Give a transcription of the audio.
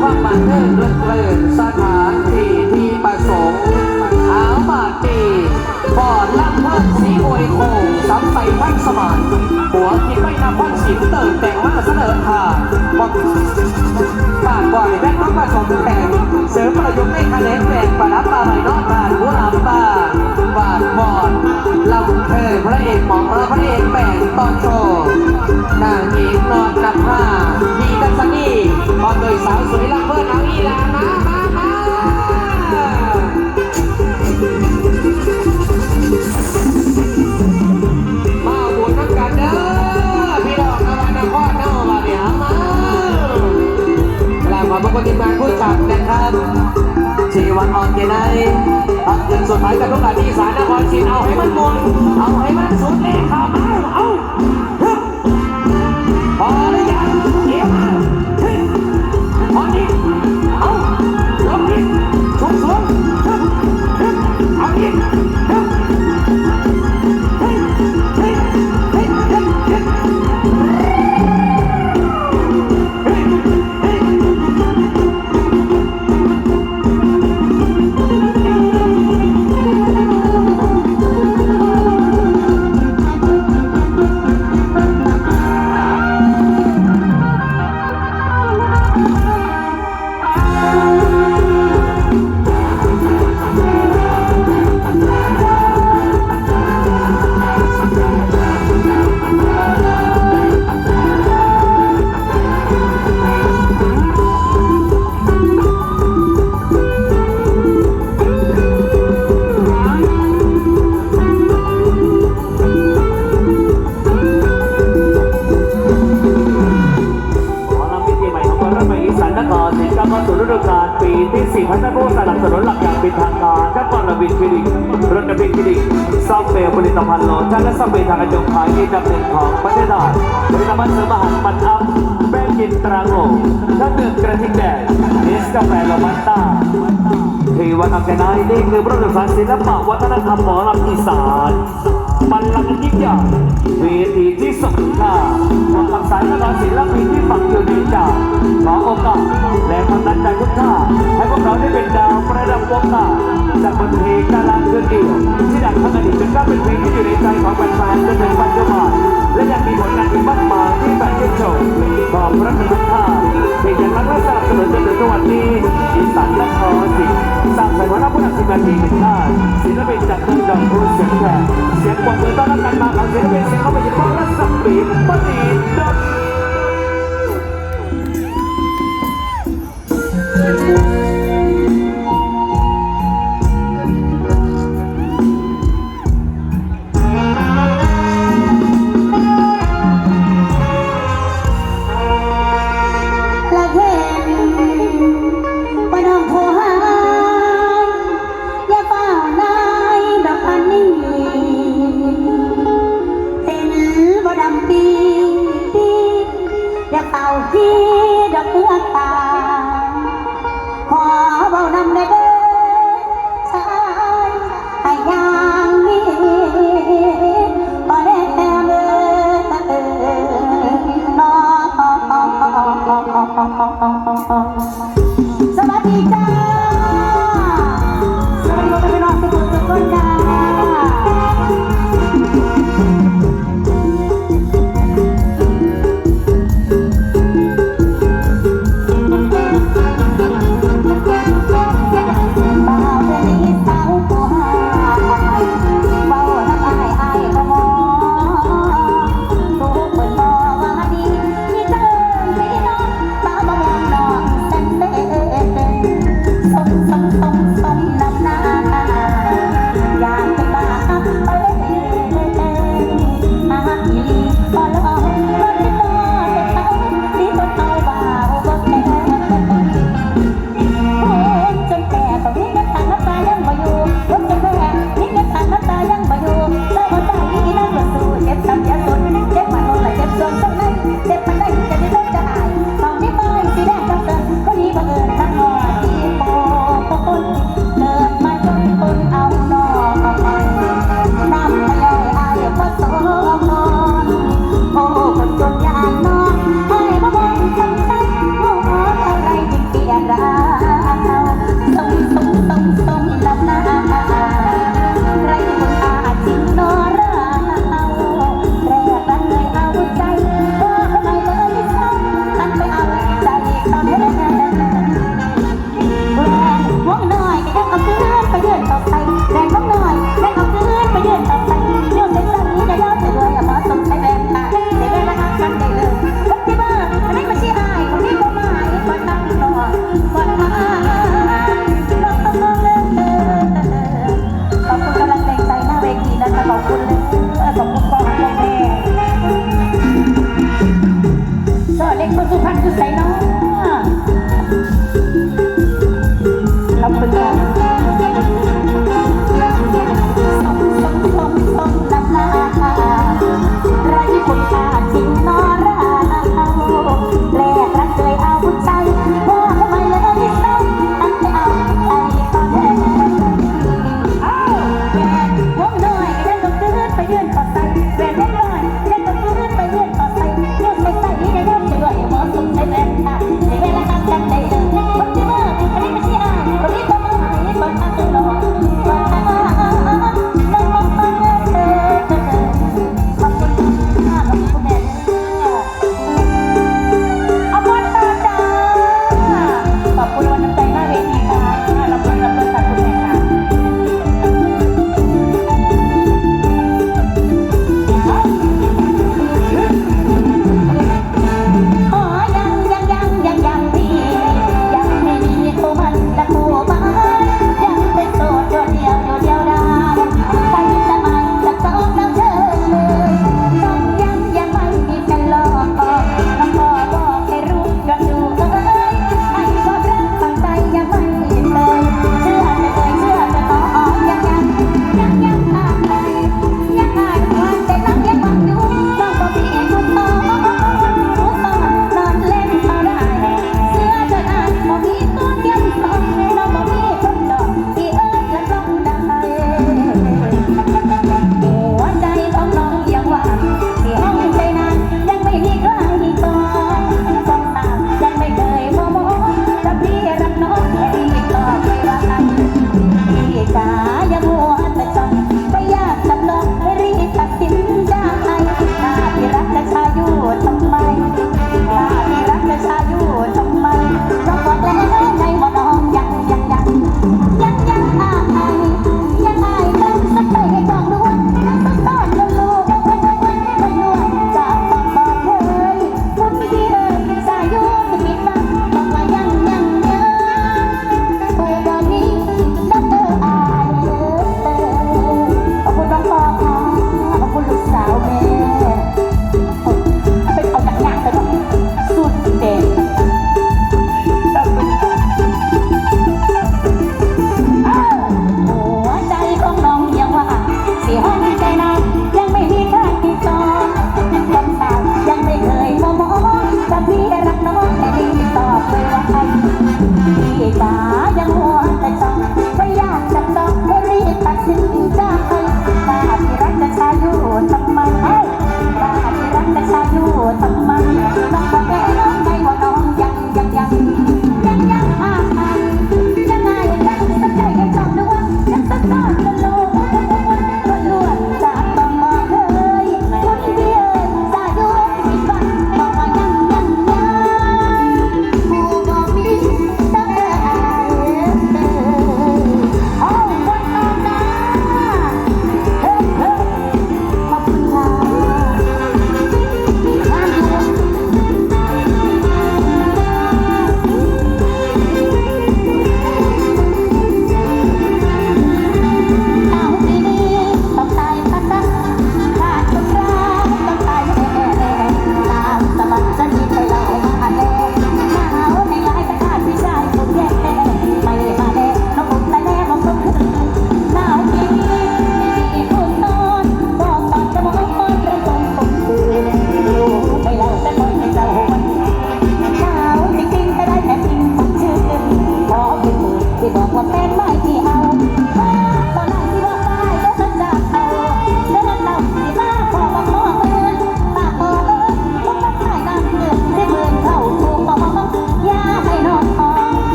ຄວາມບັນເທີງເລີດເລີນ ສະຖານທີ່ທີ່ປະສົງ. ເອົາ ບາດນີ້ ຟ້ອນລຳເພີນສີອວຍໂຄ້ງ ສຳໄສທັນສະໝາຍ ຫົວຄິດໄວ້ນະຄອນສິນ ເຕີບແຕ່ງມາສະເໜີທ່ານ ບອກ ການບໍລິແບດນຳປະສົມແຕ່ງ ເສີມປະຍຸກໃນຂະແໜງແປງປະດັບ ປາໄມ້ເນາະທ່ານ ຫົວລາມປາ ບາດບອນ ລຳເທີນພະເອກໝໍ ພະເອກແປງຕອນໂຊ ນາງເອກນອນນະພາ ມີທັດສະນີ ພ້ອມໂດຍສາວສວຍລຳເພີນ ເອົາອີ່ຫຼ້າມາ ມາ ມາ ມາ ມາບຸນນຳກັນເດີ ພີ່ນ້ອງນະຄອນເຮົາ ບາດນີ້ ເອົາມາ ກາບຂອບພະຄຸນທີມງານຜູ້ຈັດນະຄັບ ທີ່ວ່າອອກແກ່ໃນ ພັກເรื่องสุดท้าย ກັບລູກຫຼານອີສານນະຄອນສິນ ເອົາໃຫ້ມັນມ່ວນ ເອົາໃຫ້ມັນສຸດແລ້ວ ເຂົ້າມາ ເອົາ ຮຶບ ພໍຫຼືຍັງ ເອວາ ເຮີ້ຍ ຮອດອີກ ເອົາ ລົງອີກ ສູງໆ ຮຶບ ຮຶບ ເອົາອີກ ຮຶບ ເຮີ້ຍ ເຮີ້ຍ ເຮີ້ຍ ເຮີ້ຍ ເຮີ້ຍ ເຮີ້ຍ ເຮີ້ຍ. ໝໍລຳມິຕິໃໝ່ຂອງພວກເຮົາ ໃນອີສານນະຄອນ ໄດ້ກ້າວເຂົ້າສູ່ລະດູການປີທີສີ່ ພາຍໃຕ້ຜູ້ສະໜັບສະໜູນຫຼັກຢ່າງເປັນທາງການ ທັງປະລະວິນຄລີນິກ ລົດນະເບນຄລີນິກ ຊອບເວລຜະລິດຕະພັນໂລຊັນ ແລະ ຊອບເວລທາງອາຈຸຂາຍອັນດັບໜຶ່ງຂອງປະເທດໄທ ຜະລິດຕະພັນເສີມອາຫານມັນອຳ ແປ້ງກິນຕາໂກ ເຄື່ອງດື່ມກະທິແດງ ເນສກາແຟ ໂຣບັດຕາ ທີ່ວ່າອອກແກ່ໃນ ນີ້ຄືບົດສຶກສາສິລະປະວັດທະນະທຳໝໍລຳອີສານ ບັນລັງອັນຍິ່ງໃຫຍ່ ເວທີທີ່ຊົງຄຸນຄ່າ ຄວາມຮັກສາຍລະການສິນລະປິນທີ່ຝັງຢູ່ໃນໃຈ ຂໍໂອກາດ ແລະ ຄວາມຕັ້ງໃຈທຸກທ່ານ ໃຫ້ພວກເຮົາໄດ້ເປັນດາວປະດັບວົງການ ຈາກບົດເພງໜ້າລາກຄືນດຽວ ທີ່ດັງທັງອະດີດຈົນກ້າຍເປັນເພງທີ່ຢູ່ໃນໃຈຂອງແຟນໆ ຈົນເຖິງປັດຈຸບັນ ແລະ ຍັງມີຜົນງານອີກມາກມາຍທີ່ແຟນຊື່ນຊົມ. ຂອບພະຄຸນທຸກທ່ານທີ່ຍັງຮັກແລະສະໜັບສະໜູນຈົນເຖິງທຸກວັນນີ້. ອີສານນະຄອນສິນ ສ້າງສາຍຫົວໜ້າຜູ້ນຳທີມງານທີ່ເປັນທ່ານ ສິນລະປິນຈາກເມືອງດອນ ຜູ້ສຽງແຄນ ສຽງປອບມືຕ້ອນຮັບການມາຂອງສິນລະປິນສຽງຄອມເມດີ ປອງ ແລະ ສະປີດ ມະນີດົນ. ເ